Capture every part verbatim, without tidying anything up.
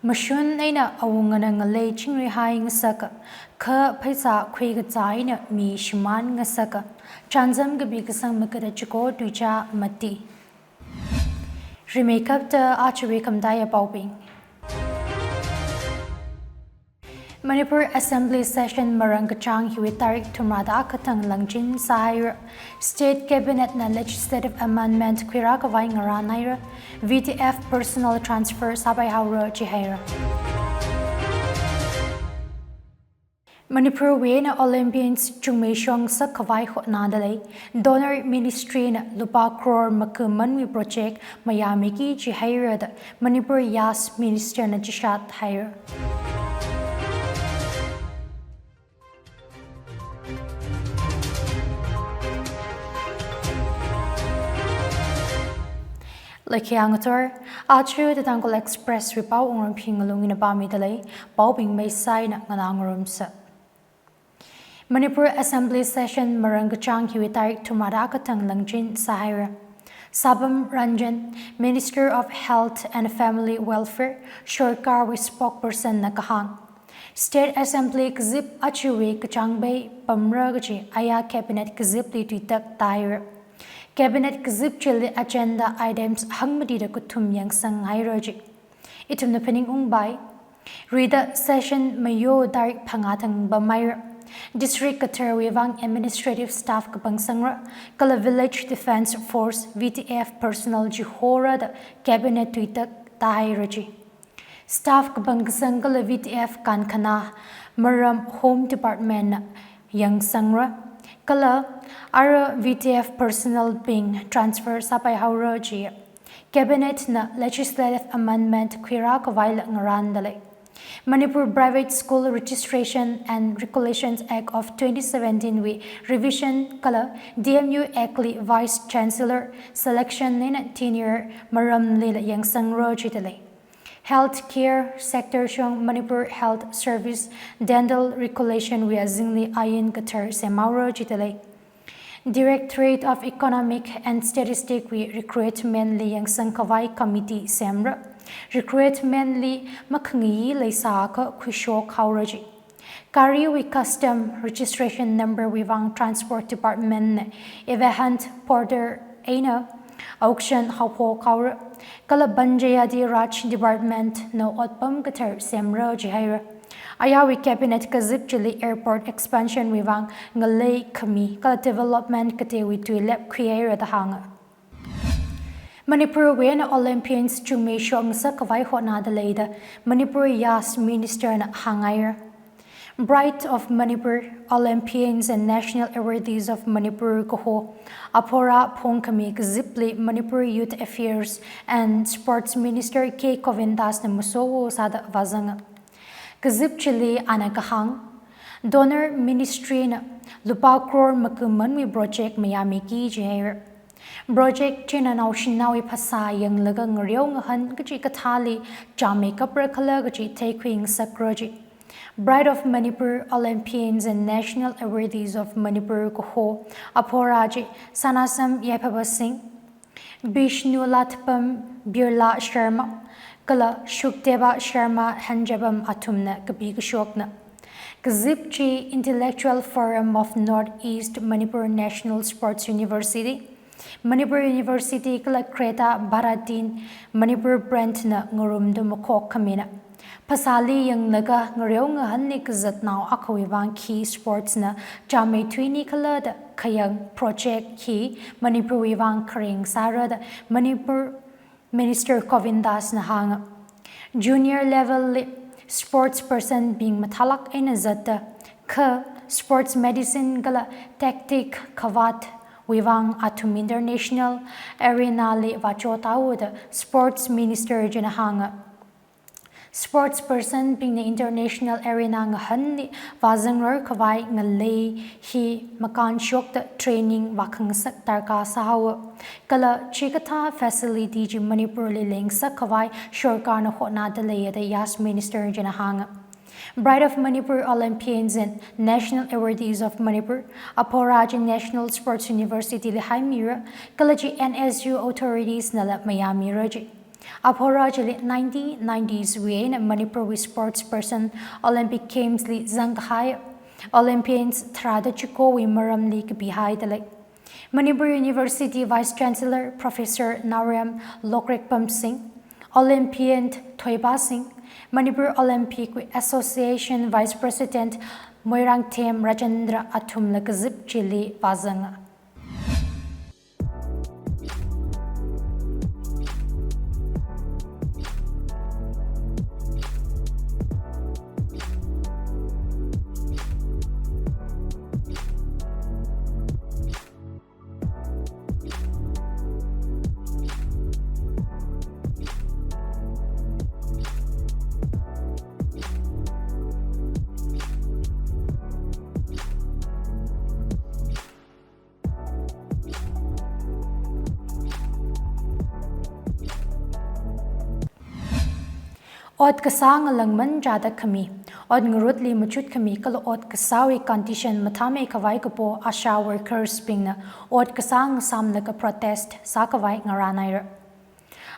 Mashun eina awungana ngalei chingrihai ngasaka, kha pheisā khuikazā eina mi shimān ngasaka, chānjam kapi kasang makada chiko tuicha mati. Rimeikapta achiwui khamataiya paobing. Manipur Assembly Session marangkachāng hiwui tarik thumrada kathang langchin sāhaira. State Cabinet na Legislative Amendment khuirākhavai ngarānhaira. V T F personnel transfer sāpaihaora jihaira. Manipurwui eina Olympians chungmeishong sakkhavai hotnada lei. Donor Ministry na lupā crore makumanwui project mayāmiki jihaira da Manipur Yas Minister na chishat haira. Laikhia ngathor, aja The Tangkhul Express wui pao Wungrangphi Ngalung ina pāmida lei, paobing maisai na nganā ngarumsa. Manipur Assembly Session marangkachāng hiwui tarik thumrada kathang langchin sāhaira. Sapam Ranjan, Minister of Health and Family Welfare, sorkarwui spokesperson na kahāng, State Assembly kazip achiwui kachāng bei pamra kaji aya Cabinet kazipli tuitak tāhaira. Cabinet kazip chili agenda items hangmatida kathum yangsanghaira ji. Ithumna phaningungpai. Rida session mayo tarik phangā thang pamhaira. District katharwui vang administrative staff kapangsangra, kala Village Defence Force, V T F personnel chihora da Cabinet tuitak tāhaira ji. Staff kapangkasang kala V T F kankhana maram Home Department na yangsangra, kala ara V T F personnel bing transfer sāpaihaora ji. Cabinet na legislative amendment khuirākhavaila ngarānda lei. Manipur Private School Registration and Regulations Act of twenty seventeen wui revision kala D M U Act li Vice Chancellor selection eina tenure maramlila yangsangra jida lei. Healthcare sector shong Manipur Health Service Dental Regulation wui azingli ain kathar semhaora jida lei. Directorate of Economic and Statistic wui recruitment li yangsangkhavai committee semra. Recruitment li makhangayi leisākha khuishokhaora ji. Gariwui custom registration number wui vang Transport Department na Evahunt portal eina auction haophokhaora, kala Panchayati Raj Department na otpam kathar semra jihaira. Ayawui Cabinet kazip chili airport expansion wui vang ngalei khami kala development kateiwui tuilep khuihaira da hānga. Manipurwui eina Olympians chungmeishong sakkhavai hotnada lei da Manipur Yas Minister na hānghaira. Pride of Manipur, Olympians and National Awardees of Manipur kaho aphora phongkhami kazipli Manipur Youth Affairs and Sports Minister K Govindas na masowo sāda vāzanga. Kazip chili ana kahāng, Donor Ministry na lupā crore makumanwui project mayāmiki jihaira. Project china naoshinaowui phasā yanglaga ngareo ngahān kachikathāli chāmei kapra khala kaji theikhui ngasakra ji. Pride of Manipur, Olympians and National Awardees of Manipur kaho aphora chi Sanasam Yaiphabasing, Bishnu Latpam Birla Sharma, kala Shukdeva Sharma Hanjapam athumna kapi kashokna. Kazip chi Intellectual Forum of North East Manipur National Sports University, Manipur University kala Greta Bharatin Manipur Branch na ngarumda makhok khamina. Phasāli yanglaga ngareo ngahānli kazatnao akhawui vang khi sports na chāmei thuini khala da khayang project hi Manipurwui vang khareng sāra da Manipur Minister Govindas na hānga. Junior level li sports person bing mathālāk eina zatda, kha sports medicine kala tactic khavātwui vang athum international arena li vāchothaowa da Sports Minister china hānga. Sports person bingna international arena ngahānli vāzangrarkhavai ngalei hi makānshokda training vākhangasak darkar sāhaowa. Kala chikathā facility chi Manipurli leingasakkhavai sorkarna hotnada leiya da Yas Minister china hānga. Pride of Manipur, Olympians and National Awardees of Manipur aphora chi National Sports University li haimira, kala chi N S U authorities nala mayāmira ji. Aphora chili nineteen nineties wui eina Manipur wui sports person Olympic Games li zangkahai Olympians tharāda chikowui maramli kapihaida lei. Manipur University Vice Chancellor Professor Naorem Lokrekpam Singh, Olympian Thoipa Singh, Manipur Olympic Association Vice President Moirangthem Rajendra athumla kazip chili vāzanga. Ot kasā ngalāngman chāda khami, ot ngarutli machut khami kala ot kasāwui condition mathāmeikhavai kapo ASHA workers bingna ot kasā ngasāmlaga protest sākhavai ngarānhaira.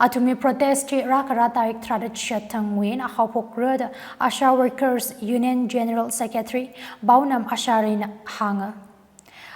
Athumwui protest chi rākharā tarik tharāda chishat thangwui eina haophokra da ASHA Workers Union General Secretary Paonam Asharina hānga.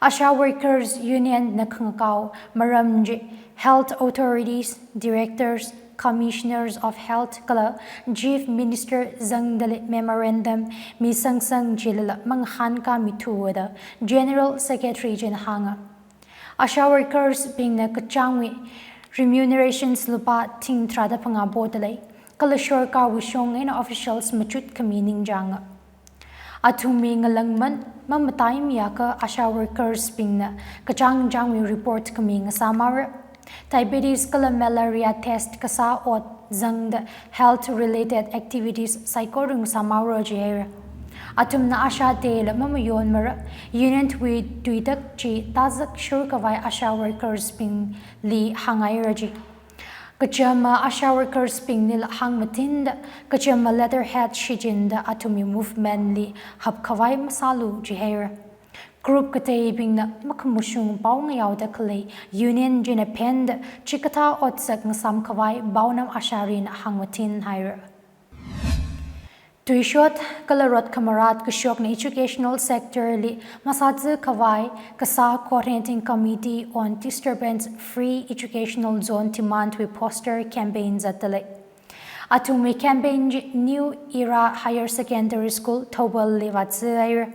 ASHA Workers Union na khangakao maram chi Health Authorities, Directors, Commissioners of Health kala Chief Minister zangdali memorandum misangsang chilala mangahānkāmithuwa da General Secretary china hānga. ASHA workers bingna kachāngwui remunerations lupā thing tharāda phangā poda lei, kala sorkarwui shong eina officials machut khami ningchānga. Athumwui ngalāngman mamataimiakha ASHA workers bingna kachāng chāngwui report khami ngasāmara. Diabetes kala malaria test kasā ot zangda health related activities saikora ngasāmara jihaira. Athumna ASHA Day la mamayonmara, union wui tuitak chi tazak shurkhavai ASHA workers bingli hānghaira ji. Kachama ASHA workers binglila hāngmatinda, kachama letterhead shichinda athumwui movement li hapkhavai masālu jihaira. Group kateibingna makhamashung pao ngayaoda khalei union china phenda chikathā otsak ngasāmkhavai Paonam Asharina hāngmatinhaira. Tuishot kala rot khamarat kashokna educational sector li masāzakhavai kasā Coordinating Committee on Disturbance Free Educational Zone demand wui poster campaign zatda lei. Athumwui campaign chi New Era Higher Secondary School, Thoubal li vāzāhaira.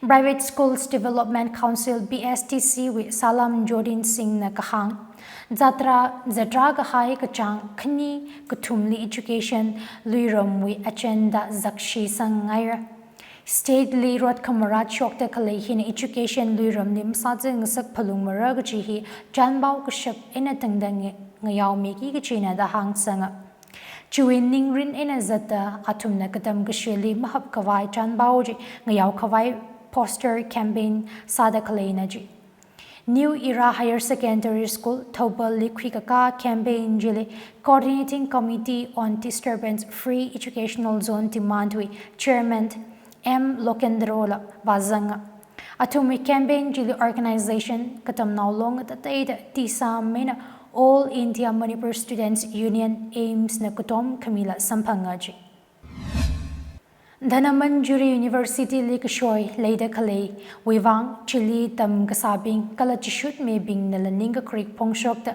Private Schools Development Council, P S D C wui Salam Jodin Singh na kahāng, zatra, zatra kahai kachāng khani kathumli education luiramwui agenda zakshisanghaira. State li rot khamarat shokda khalei hina education luiramli masāza ngasak phalungmara kaji hi chanpao kashap eina tangda nge-, ngayaomiki kajina da hāngsanga. Chiwui ningrin eina zatda athumna katam kashili mahapkhavai chanpao chi ngayaokhavai poster campaign sāda khaleina ji. New Era Higher Secondary School, Thoubal li khuikakā campaign chili Coordinating Committee on Disturbance Free Educational Zone demand wui Chairman M Lokendro la vāzanga. Athumwui campaign chili organization Katamnao Long tateida TISAM eina All India Manipur Students Union, AIMS na katom khamila samphanga ji. Dhanamanjuri University li kashoi leida khaleiwui vang chili tamkasābing kala chishutmibingnala ningkakrik phongshokda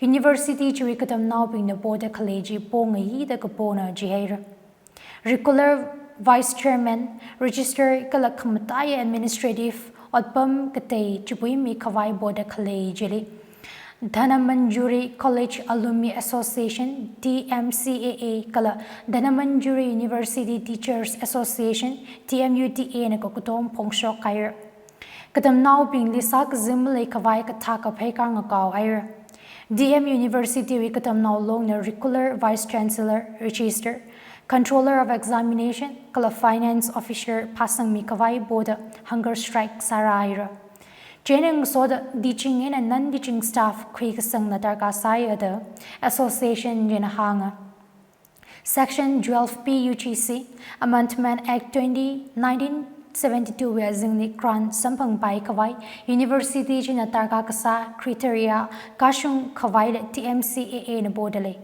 university chiwui katamnaobingna poda khalei chi pongaida kapona jihaira. Regular Vice Chairman, Registrar kala khamataiya administrative otpam katei chipuimikhavai poda khalei chili Dhanamanjuri College Alumni Association, D M C A A, kala Dhanamanjuri University Teachers Association, D M U T A na kakatom phongshokhaira. Katamnaobingli sākazim maleikhavai kathā kaphei kangakaohaira. D M University wui Katamnao Longna Regular Vice Chancellor, Registrar, Controller of Examination kala Finance Officer phāsangmikhavai poda hunger strike sārāhaira. Chieina ngasoda teaching eina non-teaching staff khuikasangna darkar sāya da association china hānga. Section twelve B U G C Amendment Act twenty, nineteen seventy-two wui azingli grant samphangpaikhavai university china darkar kasā criteria kashungkhavaila D M C A A na poda lei.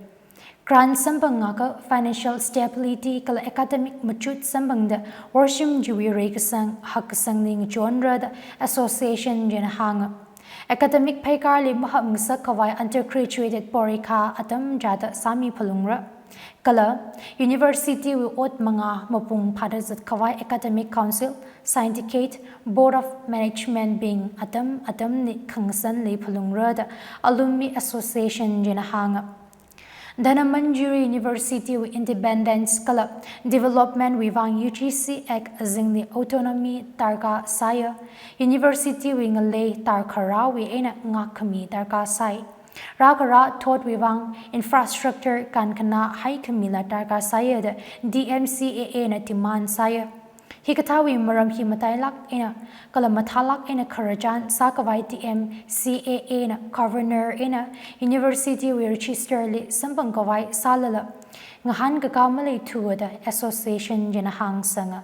Grant samphang akha financial stability kala academic machut samphangda worshim chiwui reikasang hakkasangli ngachonra da association china hānga. Academic pheikarli mahap ngasak khavai undergraduate porikha atam chāda sāmi phalungra. Kala university wui ot manga mapung phāda zat khavai academic council, syndicate, board of management bing atam atamli khangasanli phalungra da alumni association china hānga. Dhanamanjuri University wui independence kala development wui vang U G C Act azingli autonomy darkar sāya. University wui ngalei tarkharāwui eina ngakkhami darkar sāi. Rākharā thotwui vang infrastructure kankhana haikhamila darkar sāya da D M C A A na demand sāya. Hikathāwui maram hi matailāk eina kala mathālāk eina khararchan sākhavai D M C A A na governor eina university wui register li samphang khavai sālala ngahānkakā maleithuwa da association china hāngsanga.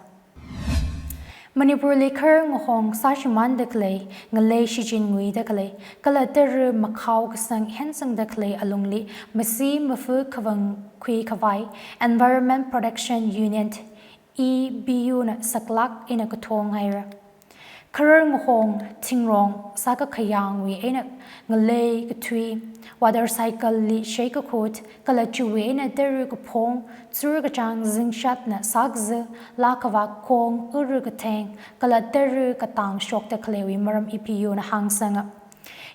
Manipurli kharar ngahong sāshimānda khalei, ngalei shichin nguida khalei kala tara makhao kasang hensangda khalei alungli masi mafu khavangkhui khavai Environment Protection Unit, E B U na saklāk eina kathong haira. Kharar ngahong thingrong sākakhayangwui eina ngalei kathui, water cycle li sheikakhut kala chiwui eina tara kaphong, chur kachāng zingshatna sākaza, laa kavā kong, ura katheng kala tara katang shokda khaleiwui maram E B U na hāngsanga.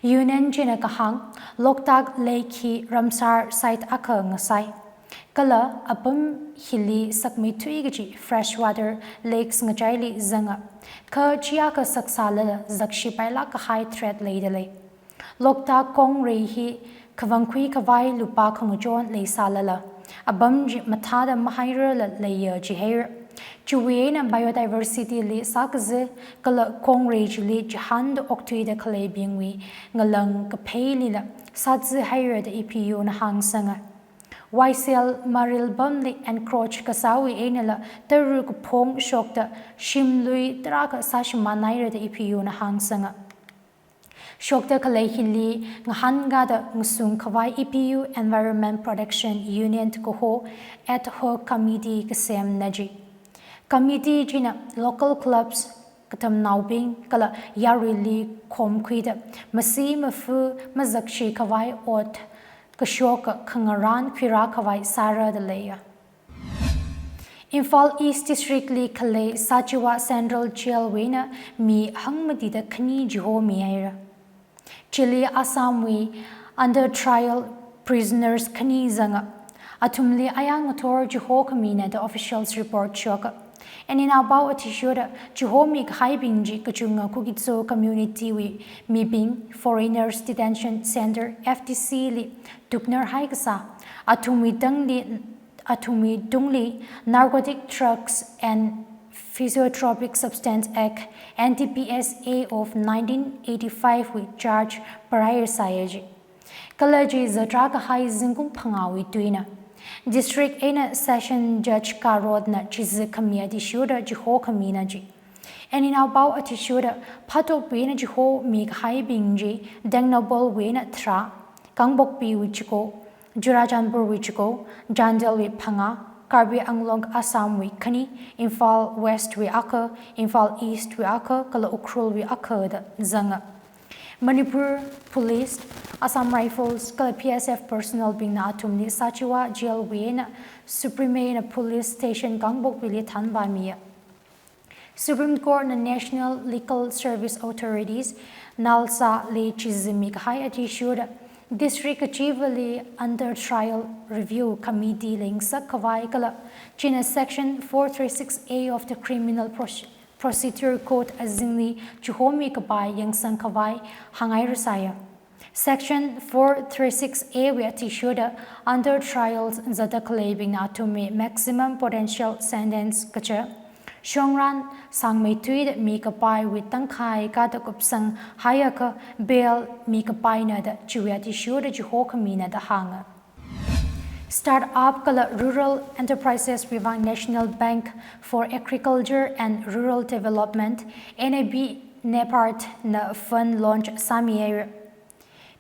Unit china kahāng, Loktak Lake hi Ramsar site akha ngasai. Kala apam hili sakmeithui kaji freshwater lakes ngachaili zanga. Kha chi akha saksālala zakshipailāk kahai threat leida lei. Loktak kongrei hi khavangkhui khavai lupā khangachon leisālala apam chi mathāda mahairala leiya jihaira. Chiwui eina biodiversity li sākaza kala kongrei chili chihānda okthuida khaleibingwui ngalang kapheilila sāzi haira da E B U na hāngsanga. Waisel maril pamli encroach kasāwui einala tara kaphong shokda shimlui tarākha sāshimānhaira da E B U na hāngsanga. Shokda khalei hili ngahānkada ngasung khavai E B U Environment Protection Unit kaho ad hoc committee kasemna ji. Committee china local clubs, katamnaobing kala yaruili khomkhuida masi mafu mazakshi khavai ot kashoka khangarān khuirā khavai sāra da leiya. Imphal East District li khalei Sachiwa Central Jail wui eina mi hangmatida khani chihomi haira. Chili Assam wui under trial prisoners khani zanga. Athumli ayang ngathor chihokhamina da officials report shoka. Eina pao athishurda chihomi kahaibing chi kachunga Kuki-Zo community wui mibing, Foreigners Detention Centre, F D C li tuknar haikasā, athumwui tangli, athumwui tungli narcotic drugs and Psychotropic Substance Act, N D P S A of nineteen eighty-five wui charge parhai sāya ji. Kala chi zatrā kahai zingkum phangāwui tuina. District eina Session Judge Karotna chizi khami athishurda chihokhamina ji. Eina pao athishurda phatopwui eina chihomi kahaibing chi Tengnoupal wui eina tharā, Kangpokpi wui chiko, Churachandpur wui chiko, Chandel wui phangā, Karbi Anglong Assam wui khani, Imphal West wui akha, Imphal East wui akha kala Ukhrul wui akha da zanga. Manipur Police, Assam Rifles kala B S F personnel bingna athumli Sachiwa Jail wui eina Supreme eina Police Station Kangpokpi li thanvāmiya. Supreme Court na National Legal Service Authorities, NALSA li chizimi kahai athishurda District kachivali under trial review committee lingsak khavai kala china Section four three six A of the Criminal Proce- Procedure Code azingli chihomi kapai yangsang khavai hāngngaira sāya. Section four three six A wui athishurda under trials zata khaleibingna athumwui maximum potential sentence kacha shongran sangmeithuida mi kapaiwui tangkhai kada kupsang haiakha bail mi kapaina da chiwui athishurda chihokhamina da hānga. Startup kala Rural Enterprises wui vang National Bank for Agriculture and Rural Development, N A B NABARD na fund launch sāmi haira.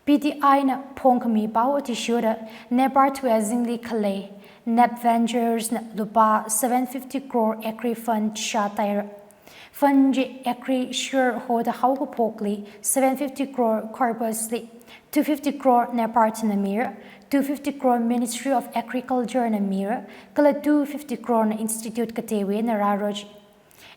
P T I na phongkhami pao athishurda NEBARD wui azingli khalei NEB Ventures na lupā seven fifty crore agri fund shāthaira. Fund chi agri shareholder haokaphokli seven fifty crore corpus li, two fifty crore NEBARD na mira, two fifty crore Ministry of Agriculture na mira, kala two fifty crore na institute kateiwui eina rāra ji.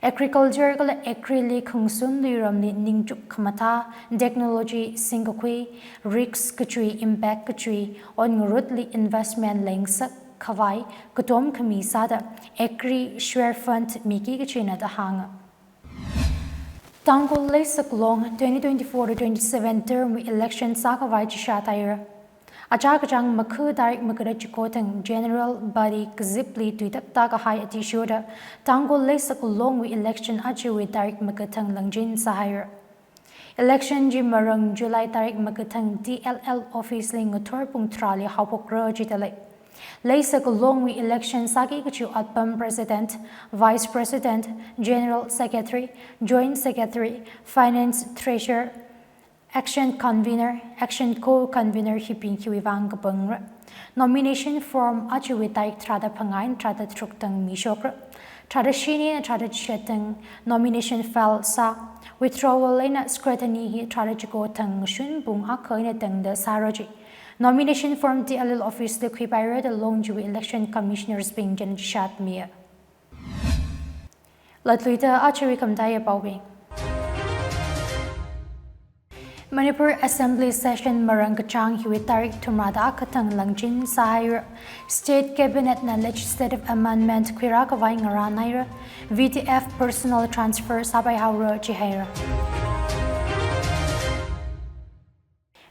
Agriculture kala agri li khangsun luiramli ningchuk khamathā, technology singkakhui, risk kachui, impact kachui, onngarutli investment leingasak khavai katom khami sāda agri share fund miki kachina da hānga. Tangkhul Leisak Long twenty twenty-four to twenty-seven term wui election sākhavai chishāthaira. Achā kachāng makha tarik makada chiko thang general body kazipli tuitakta kahai athishurda Tangkhul Leisak Long wui election ajawui tarik makha thang langchin sāhaira. Election chi marang July tarik makha thang T L L office li ngathor pung tharāli haophokra jidalei. Leisak Long wui election sāki kachi otpam President, Vice President, General Secretary, Joint Secretary, Finance, Treasurer, Action Convener, Action Co-Convener hibing hiwui vang kapangra. Nomination form ajawui tarik tharāda phangā eina tharāda tharuk thang mishokra. Tharāda shini eina tharāda chishat thang nomination file sā. Withdrawal eina scrutiny hi tharāda chiko thang ngashun pung akha eina tangda sāra ji. Nomination form T L L office li khuipaira da Long chiwui Election Commissioners bing china chishatmiya. Latluida ajawui khamataiya paobing. Manipur Assembly Session marang kachāng hiwui tarik thumrāda akha thang langchin sāhaira. State Cabinet na Legislative Amendment khuirākhavai ngarānhaira. V T F personnel transfer sāpai haora jihaira.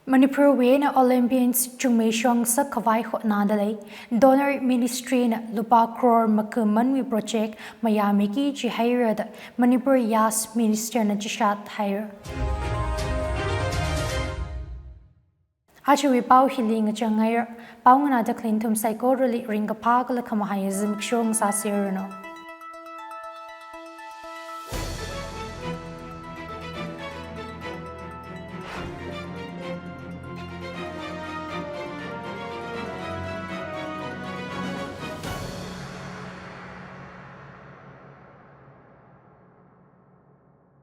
Manipur wui eina Olympians chungmeishong sakkhavai hotnādalei, Donor Ministry na lupā crore makhamanwui project mayāmiki jihaira da Manipur Yas Minister na chishathaira. Ajawui pao hili ngachanghaira. Pao nganāda khalinthum saikorali ringkaphā kala khamahai zimiksho ngasāserranu.